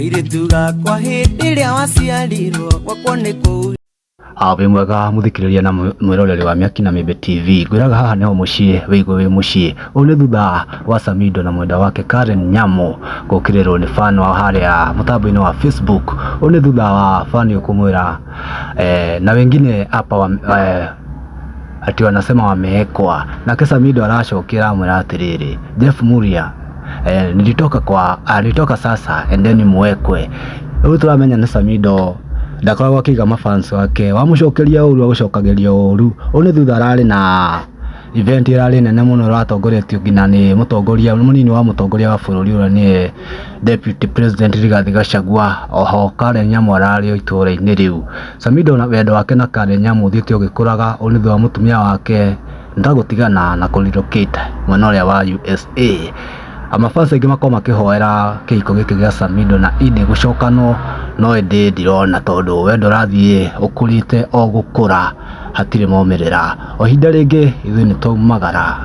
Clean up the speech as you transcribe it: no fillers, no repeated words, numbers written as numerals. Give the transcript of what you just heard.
Kairĩtu gakwa hĩndĩ ĩrĩa waciarirwo gwakwa nĩ kũu. Wĩ mwega mũthikĩrĩria na mwĩroreri wa Mĩaki na Mĩmbi TV. Ngwĩraga haha nĩho mũciĩ wĩigue wĩ mũciĩ. Ũũ nĩ thutha wa Samido na mwendwa wake Karen Nyamu gũkĩrĩrwo nĩ fan wao harĩa mũtambo-inĩ wa Facebook. Ũũ nĩ thutha wa fan kũmwĩra na wengine hapa wa, ati wanasema wameekwa. Nake Samido aracokia aramwĩra atĩrĩrĩ, Jeff Muria, nilitoka kwa nilitoka sasa and then mwekwe. Rĩu tũramenya nĩ Samido ndakoragwo akĩiga mafans wake, wamũcokeria ũru agũcokagĩria ũru. Ũũ nĩ thutha ararĩ na event ĩrarĩ nene mũno ĩratongoretio nginya nĩ mũtongoria mũnini wa mũtongoria wa bũrũri ũrĩa nĩye Deputy President Rigathi Gachagua. Oho Karen Nyamu ararĩ o itũra-inĩ rĩu. Samido na wendo wake na Karen Nyamu ũthiĩte ũgĩkũraga. Ũũ nĩ thutha wa mũtumia wake nĩtagũtigana na kũ relocate mwena ũrĩa wa USA. Mafans aingĩ makorwo makĩhoera kĩhiko gĩkĩ gĩa Samido na Edday gũcokanwo, no ĩndĩ ndirona tondũ wendo ũrathiĩ ũkũrĩte o gũkũra, hatirĩ maumĩrĩra. O ihinda rĩngĩ ithuĩ nĩ twaumagara.